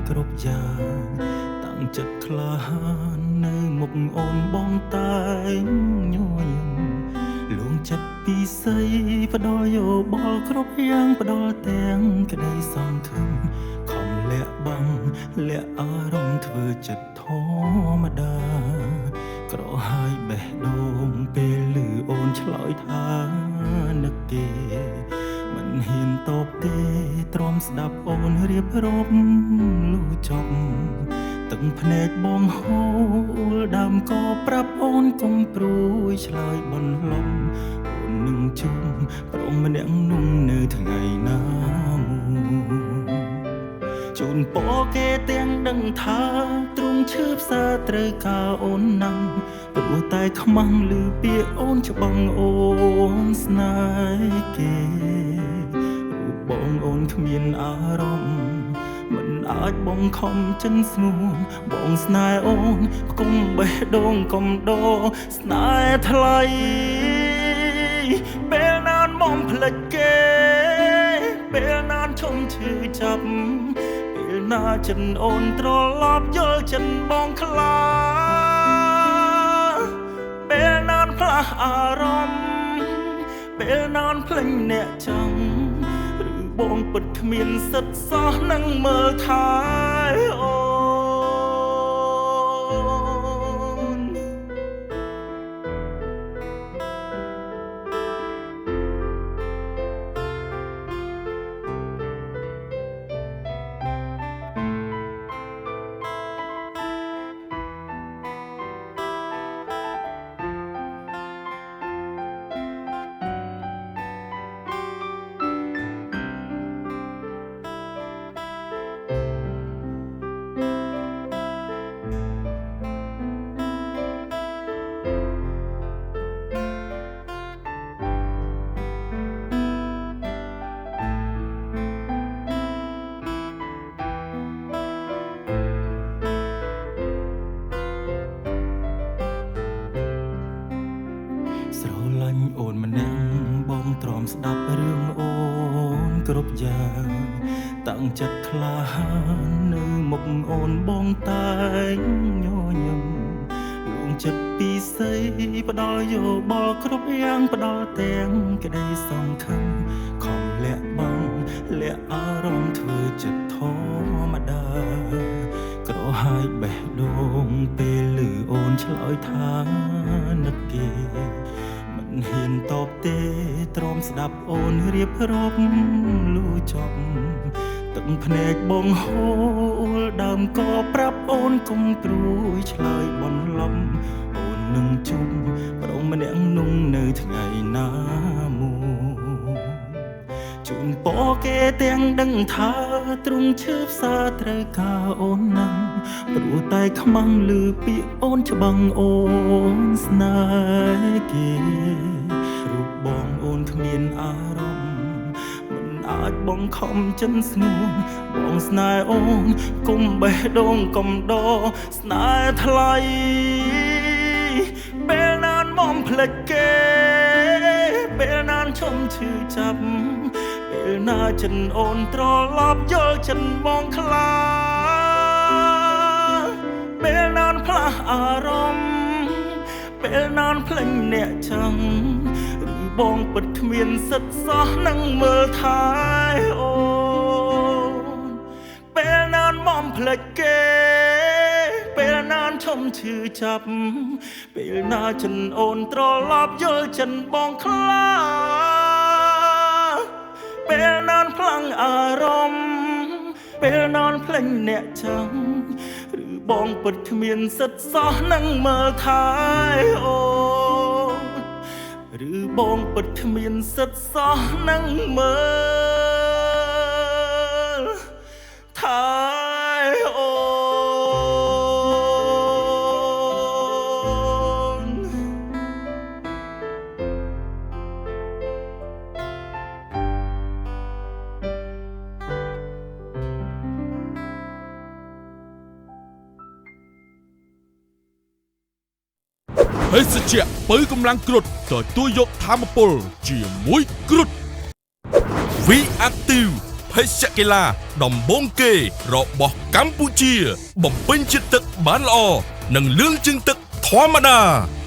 គ្រប់យ៉ាងតាំងចិត្តក្លាហាននៅមុខអូនបងតែងញញឹមលួងចិត្តពិសីផ្ដល់យោបល់គ្រប់យ៉ាងផ្ដល់ទាំងក្តីសង្ឃឹមខំលាក់បាំងលាក់អារម្មណ៍ធ្វើចិត្តធម្មតាក្រហាយបេះដូងពេលឮអូនឆ្លើយថានឹកគេមិនហ៊ានតបទេទ្រាំស្ដាប់អូនរៀបរាប់លូចប់ទឹកភ្នែកបងហូរដើមក៏ប្រាប់អូនកុំព្រួយឆ្លើយបន្លំអូននឹងជុំព្រមម្នាក់នោះនៅថ្ងៃណាមួយជូនពរគេទាំងដឹងថាទ្រង់ឈឺផ្សាត្រូវការអូនណាស់ព្រោះតែខ្មាំងឮពាក្យអូនច្បាំងអូនស្នេហ៍គេរូបបងអូនគ្មានអារម្មណ៍មិនអាចបងខំចិនស្ងួនបងស្នេហ៍អូនគុំបេះដូងកុំដោស្នេហ៍ថ្លៃពេលណានមកភ្លេចគេពេលណានឈុំឈឺចាប់ពេលណាចិនអូនត្រឡប់យល់ចិនបងខ្លាពេលណានផ្លាស់អារម្មណ៍ពេលណានភ្លេញអ្នកចង់ឬបងពិតគ្មានសិទ្ធិសោះនឹងមើលថែអូនស្រឡាញ់អូនម្នាក់បងទ្រាំស្ដាប់រឿងអូនគ្រប់យ៉ាងតាំងចិត្តក្លាហាននៅមុខអូនបងតែងញញឹមលួងចិត្តពិសីផ្ដល់យោបល់គ្រប់យ៉ាងផ្ដល់ទាំងក្តីសង្ឃឹមខំលាក់បាំងលាក់អារម្មណ៍ធ្វើចិត្តធម្មតាក្រហាយបេះដូងពេលឮអូនឆ្លើយថានឹកគេមិនហ៊ានតបទេទ្រាំស្ដាប់អូនរៀបរាប់លូចប់ទឹកភ្នែកបងហូរដើមក៏ប្រាប់អូនកុំព្រួយឆ្លើយបន្លំអូននឹងជុំព្រមម្នាក់នោះនៅថ្ងៃណាមួយជូនពរគេទាំងដឹងថាទ្រង់ឈឺផ្សាត្រូវការអូនណាស់ព្រោះតែខ្មាំងឮពាក្យអូនច្បាំងអូនស្នេហ៍គេរូបបងអូនគ្មានអារម្មណ៍មិនអាចបងខំចិនស្ងួនបងស្នេហ៍អូនគុំបេះដូងកុំដោស្នេហ៍ថ្លៃពេលណានមកភ្លេចគេពេលណានឈុំឈឺចាប់ពេលណាចិនអូនត្រឡប់យល់ចិនបងខ្លាពេលណានផ្លាស់អារម្មណ៍ពេលណានភ្លេញអ្នកចង់ឬបងពិតគ្មានសិទ្ធិសោះនឹងមើលថែអូនពេលណានមកភ្លេចគេពេលណានឈុំឈឺចាប់ពេលណាចិនអូនត្រឡប់យល់ចិនបងខ្លាពេលណានផ្លាំងអារម្មណ៍ពេលណានភ្លេញអ្នកចង់ឬបងពិតគ្មានសិទ្ធិសោះនឹងមើលថែអូនឬបងពិតគ្មានសិទ្ធិសោះនឹងមើលថែអូន ភេសជ្ជៈពៅកម្លាំងគ្រុឌទទួលយកធម៌ពលជាមួយគ្រុឌ V Active ភ ភេសជ្ជៈកីឡាដំបូងគេរបស់កម្ពុជា បំពេញជាតិទឹកបានល្អនិងលឿងជាងទឹកធម្មតា។